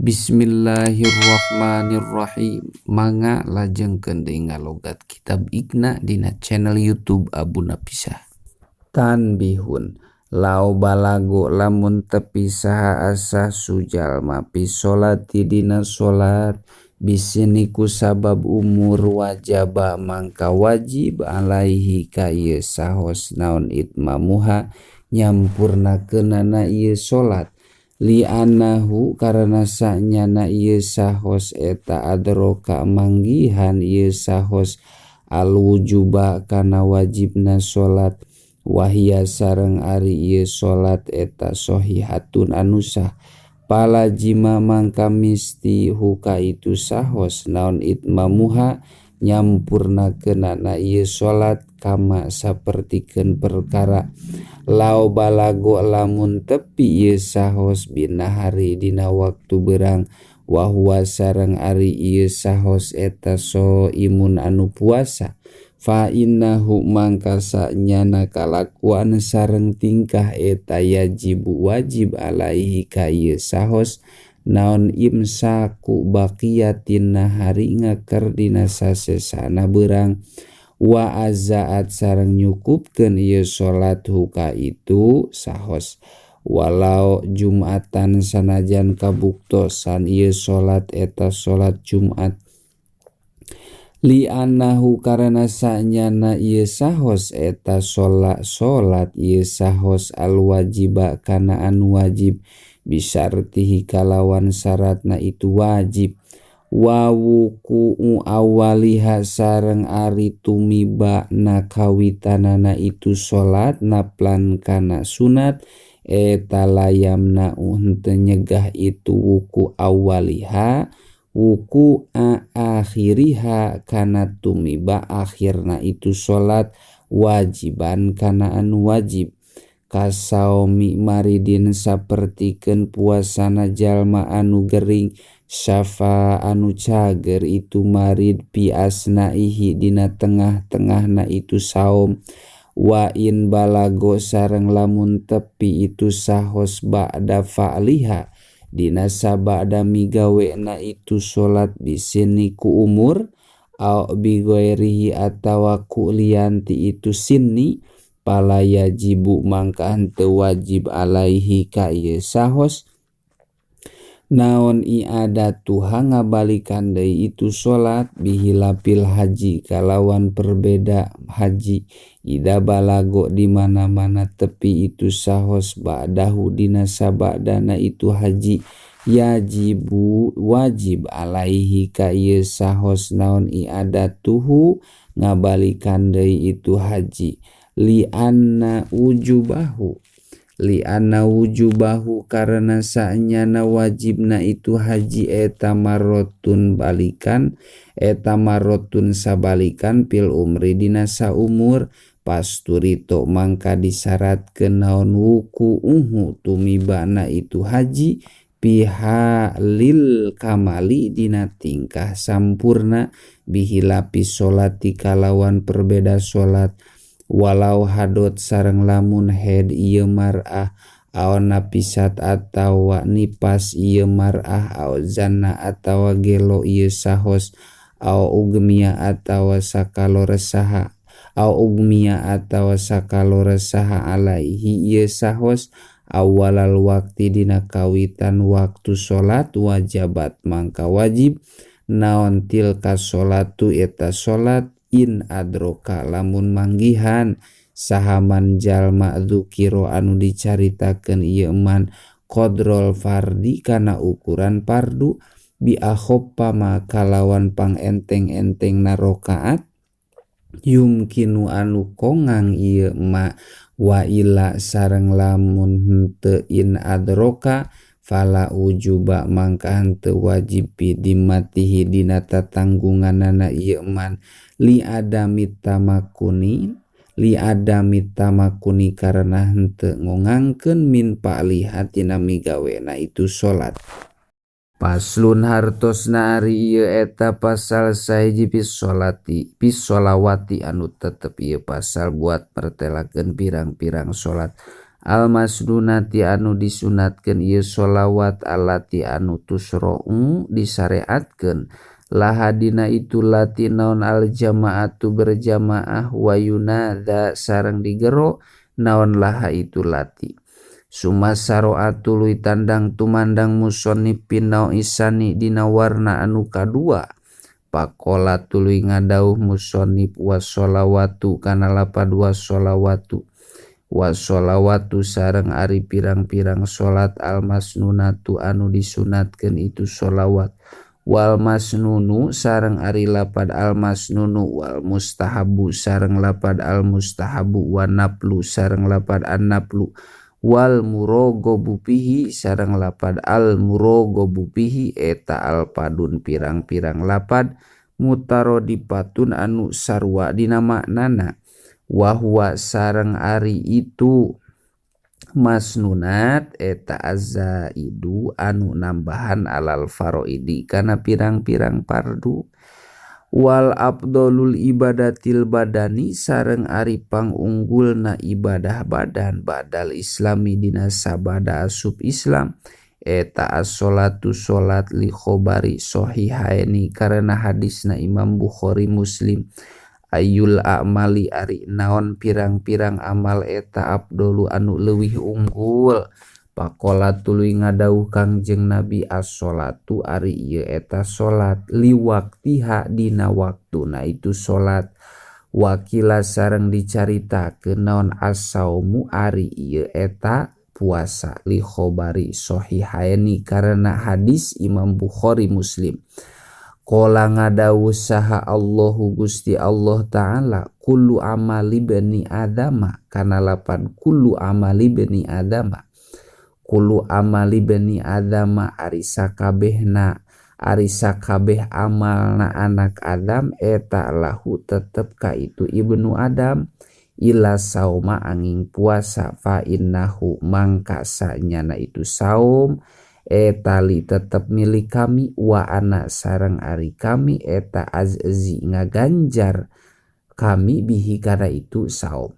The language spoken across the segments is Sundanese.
Bismillahirrahmanirrahim. Mangga lajengkeun deui ngalogat kitab Iqna dina channel YouTube Abu Napisah. Tanbihun lao balago lamun tepi saha asah sujalma fi sholati dina salat bisini ku sabab umur wajaba mangka wajib alaihi ka ieu sahos naon itmamuha nyampurnakeunana ieu salat. Li'annahu karana sanyana ieu sahos eta adroka manggihan ieu sahos alwujuba kana wajibna salat wahia sareng ari ieu salat eta shahihatun anu sah palajima mangka misti huka itu sahos naon itmamuha nyampurnakeunana ieu salat kama sapertikeun perkara lao balago lamun tepi ieu sahos binahari dina waktu berang wa huwa sareng ari ieu sahos eta soimun anu puasa fa innahu mangka sanyana kalakuan sareng tingkah eta yajibu wajib alaihi ka ieu sahos naon imsaku baqiyatin nahari ngaker dina sasesana beurang wa azaat sareng nyukupkeun ieu salat huka itu sahos walau jumatan sanajan kabuktosan ieu salat eta salat Jumat li'annahu karana sanyana ieu sahos eta salat ieu sahos alwajiba kana anu wajib bisartihi kalawan syaratna itu wajib wa wuqu'u awaliha sareng ari tumiba na kawitanana itu salat naplan kana sunat eta layamna henteu nyegah itu wuku awaliha wuku akhiriha kana tumiba akhirna itu salat wajiban kana anu wajib kasaomi maridin sapertikeun puasana jalma anu gering syafa anu cager itu marid fi asnaihi dina tengah-tengahna itu saum wa in balago sareng lamun tepi itu sahos ba'da fa'liha dina sabada migawena itu salat bisini ku umur au bi ghairihi atawa ku lianti itu sinni pala yajibu mangka henteu wajib alaihi ka ieu sahos naon i'adatuha ngabalikan deui itu salat bihilafil haji kalawan perbeda haji ida balago di mana-mana tepi itu sahos ba'dahu dina sabadana itu haji yajibu wajib alaihi ka ieu sahos naon i'adatuhu ngabalikan deui itu haji li'anna wujubahu li'anna wujubahu karena sanyana wajibna itu haji eta marotun balikan eta marotun sabalikan fil umri dina saumur pasturito mangka disyaratkeun naon wuku'uhu tumibana itu haji piha lil kamali dina tingkah sampurna bihilafi sholati kalawan perbeda salat walau hadot sareng lamun head ieu mar'ah aw napisat atawa nipas ieu mar'ah aw zanna atawa gelo ieu sahos aw ugmia atawa sakaloresaha aw ugmia atawa sakaloresaha alaihi ieu sahos awalal waqti dina kawitan waktu salat wajabat mangka wajib naon tilka sholatu eta salat in adroka lamun manggihan sahaman jalma dzukiro anu dicaritakeun ieu man qadrol fardi kana ukuran fardu bi akhaffa ma kalawan pangenteng-enteng na rakaat yumkinu anu kongang ieu ma wa ila sareng lamun henteu in adroka fala wujuba mangka henteu wajib fi dimatihi dina tatanggunganana ieu man li adami tamakuni karena henteu ngongangkeun min fa'liha tina migawena itu salat. Paslun hartosna ari ieu eta pasal sahiji fi sholawati anu tetep ieu pasal buat mertelakeun pirang-pirang salat. Al masnunati anu disunatkeun ieu sholawat allati anu tusra'u disareatkeun laha dina itu lati naon al jamaatu berjamaah wa yunada sareng digero naon laha itu lati. Summa saro'a tuluy tandang tumandang musannif finau isani dina warna anu kadua. Pakola tuluy ngadauh musannif washolawatu kana lapad washolawatu. Washolawatu sareng ari pirang-pirang salat almasnunatu anu disunatkeun itu sholawat wal masnunu sareng ari lapad almasnunu wal mustahabu sareng lapad al mustahabu wa naflu sareng lapad annaflu wal muraghabu fihi sareng lapad al muraghabu fihi eta alpadun pirang-pirang lapad mutarodipatun anu sarua dina maknana. Wahwa sareng ari itu masnunat eta azaidu anu nambahan alal faraidi kana pirang-pirang fardu. Wal afdolul ibadatil badani sareng ari pangunggulna ibadah badan badal islami dina sabada asup Islam eta as-sholatu salat li khobari sahihaini karena hadisna Imam Bukhari Muslim. Ayul a'mali ari naon pirang-pirang amal eta afdolu anu leuwih unggul. Pakola tuluy ngadauh Kangjeng Nabi as-sholatu ari ieu eta salat liwaktiha dina waktuna itu salat. Wakila sareng dicaritakeun naon as-saumu ari ieu eta puasa li khobari sahihaini karena hadis Imam Bukhari Muslim. Qala ngadawuh saha Allahu Gusti Allah Ta'ala kullu amali bani adama kana lapan kullu amali bani adama kullu amali bani adama ari sakabehna ari sakabeh amalna anak Adam eta lahu tetep ka itu ibnu Adam ila sauma angin puasa fa innahu mangka sanyana itu saum etali tetep milik kami wa ana sareng ari kami eta azzi ngaganjar kami bihi kana itu saum.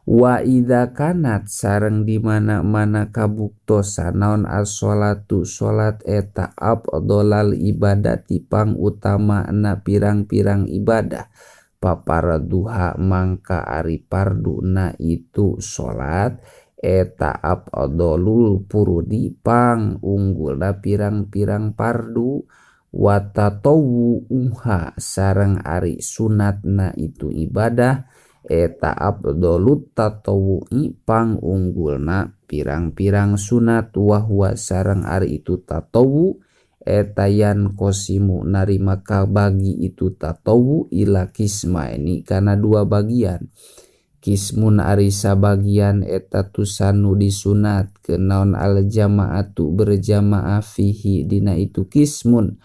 Wa idza kanat sareng di mana-mana kabuktosan naon as-sholatu salat eta afdolal ibadati pangutamana pirang-pirang ibadah paparduha mangka ari parduna itu salat eta afdolul furudi pang unggulna pirang-pirang pardu wa tatawwuha sareng ari sunatna itu ibadah eta afdolut tatawwu'i pang unggulna pirang-pirang sunat wa huwa sareng ari itu tatawu eta yan qasimu narima kabagi itu tatawu ila kismaini kana dua bagian. Kismun ari sabagian eta tusanu disunat kenaon al jamaatu berjamaah fihi dina itu kismun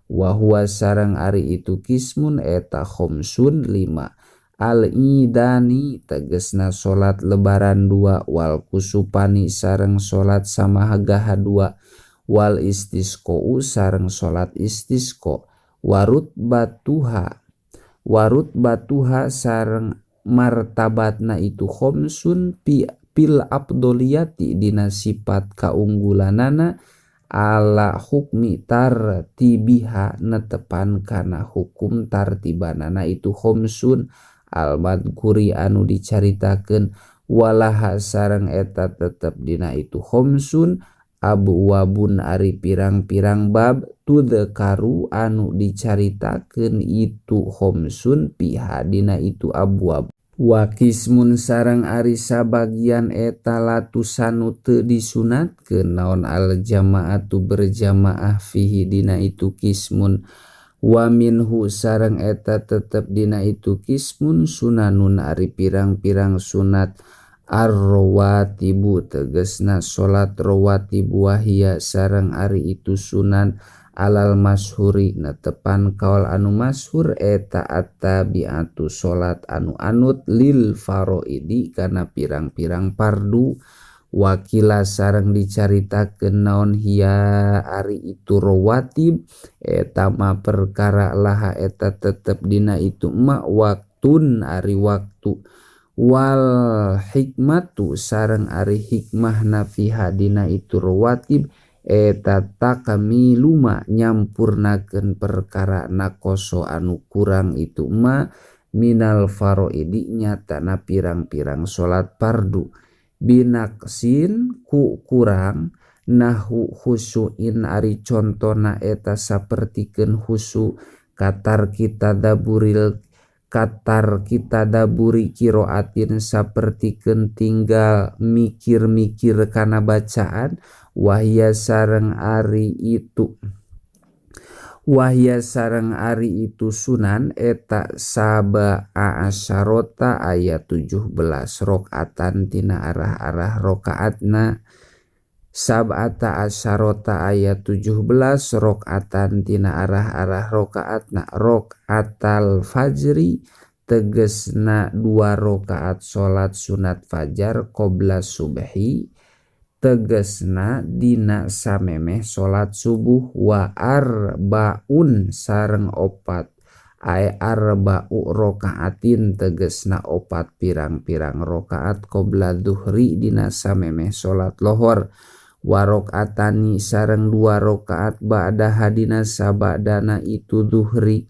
wa huwa sareng ari itu kismun eta khamsun 5 al idani tegesna salat lebaran 2 wal kusupani sareng salat samahagaha 2 wal istisqa'u sareng salat istisqa warut batuha sareng martabatna itu khamsun pil afdoliyati dina sifat kaunggulanana ala hukmi tartibiha netepan kana hukum tartibanana itu khamsun al madhkuri anu dicaritakeun walaha sareng eta tetep dina itu khamsun abwabun ari pirang-pirang bab tudzkaru anu dicaritakeun itu khamsun piha dina itu abwab. Wa kismun sareng ari sabagian eta latusanu teu disunatkeun naon al jamaatu berjamaah fihi dina itu kismun wa minhu sareng eta tetep dina itu kismun sunanun ari pirang-pirang sunat ar-rawatibu tegesna salat rawatib wahia sareng ari itu sunan alal masyhuri netepan kaul anu masyhur eta at-tabi'atu salat anu anut lil faraidi kana pirang-pirang fardu. Wakila sareng dicaritakeun naon hiya ari itu rawatib eta ma perkara laha eta tetep dina itu ma waktun ari waktu. Wal hikmatu sareng ari hikmahna fiha dina itu rawatib eta takmiluma nyampurnakeun perkara nakoso anu kurang itu ma minal faraidi nyatana pirang-pirang salat fardu binaksin ku kurang nahu khusyuin ari contona eta sapertikeun khusyu katar kita daburil katar kita daburi kiroatin sapertikeun tinggal mikir-mikir kana bacaan wahya sareng ari itu wahya sareng ari itu sunan eta saba asyarota aya 17 rakaatan tina arah-arah rakaatna sab'ata asyarota aya 17 rakaatan tina arah-arah rakaatna rakaatal fajri tegesna 2 rakaat salat sunat fajar qabla subhi tegesna dina samemeh salat subuh wa arbaun sareng opat ay arba'u rakaatin tegesna opat pirang-pirang rakaat qabla zuhri dina samemeh salat lohor wa rakaatani sareng 2 rakaat ba'da hadina sabadana itu zuhri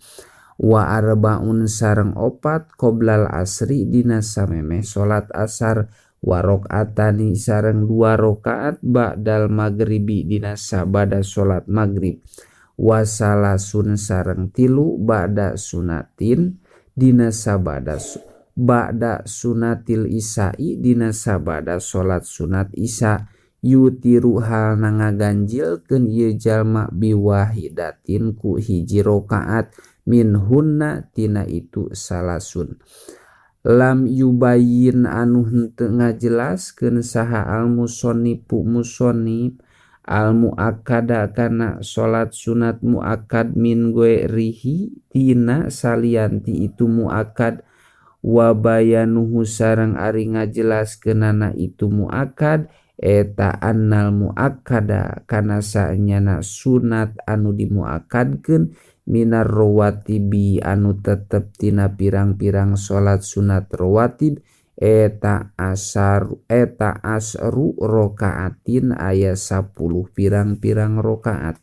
wa arbaun sareng opat qoblal asri dina samemeh salat asar wa rakaatani sareng 2 rakaat ba'dal maghribi dina sabada salat maghrib wa salasun sareng 3 ba'da sunatin dina sabada ba'da sunatil isya'i dina sabada salat sunat isya yutiru halna ngaganjilkeun ieu jalma biwahidatin ku hiji rakaat minhunna tina itu salasun lam yubayyin anu henteu ngajelaskeun saha al musannifu musannif al muakkada kana salat sunat muakkad min ghairihi tina salianti itu muakkad wa bayanuhu sareng ari ngajelaskeunana itu muakkad eta annal muakkada kana saenyana sunat anu dimuakkadkeun minar rawatibi anu tetep tina pirang-pirang salat sunat rawatib eta asar eta asru rakaatin aya 10 pirang-pirang rakaat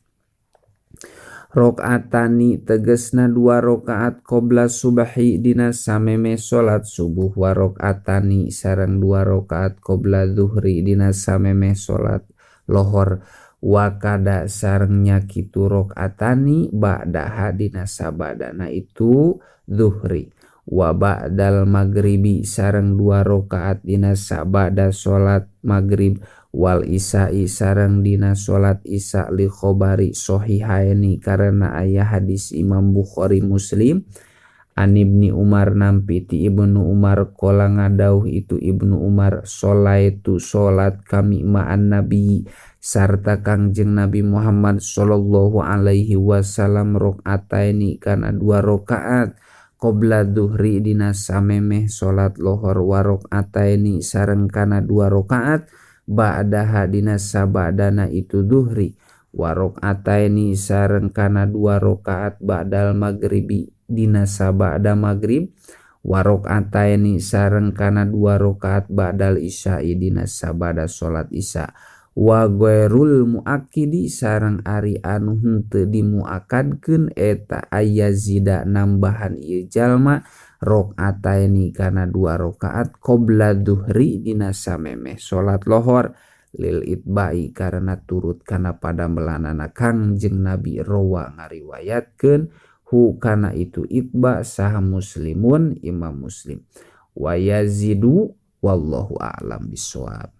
rakaatani tegesna 2 rakaat qabla subhi dina samemeh salat subuh wa rakaatani sareng 2 rakaat qabla zuhri dina samemeh salat lohor wa kada sareng nya kitu rakaatani ba'daha dina sabadana itu zuhri wa ba'dal maghribi sareng 2 rakaat dina sabada salat maghrib wal isya'i sareng dina salat isya li khabari sahihaini karena aya hadis Imam Bukhari Muslim an Ibni Umar nampi ti Ibnu Umar qala ngadauh itu Ibnu Umar sholaitu salat kami ma'an nabi sarta Kangjeng Nabi Muhammad sallallahu alaihi wasallam rakaataini kana 2 rakaat qabla zuhri dina samemeh salat lohor wa rakaataini sareng kana 2 rakaat ba'daha dina sabadana itu zuhri wa rakaataini sareng kana 2 rakaat ba'dal maghribi dina sabada maghrib wa rakaataini sareng kana 2 rakaat ba'dal isya'i dina sabada salat isya wa ghairul muakkidi sareng ari anu henteu dimuakkadkeun eta ayazida nambahan ieu jalma rakaataini kana 2 rakaat qabla zuhri dina samemeh salat lohor lil itba'i karena turut kana padamelanana Kangjeng Nabi rawa ngariwayatkeun hu kana itu itba saha muslimun Imam Muslim wa yazidu wallahu a'lam bissawab.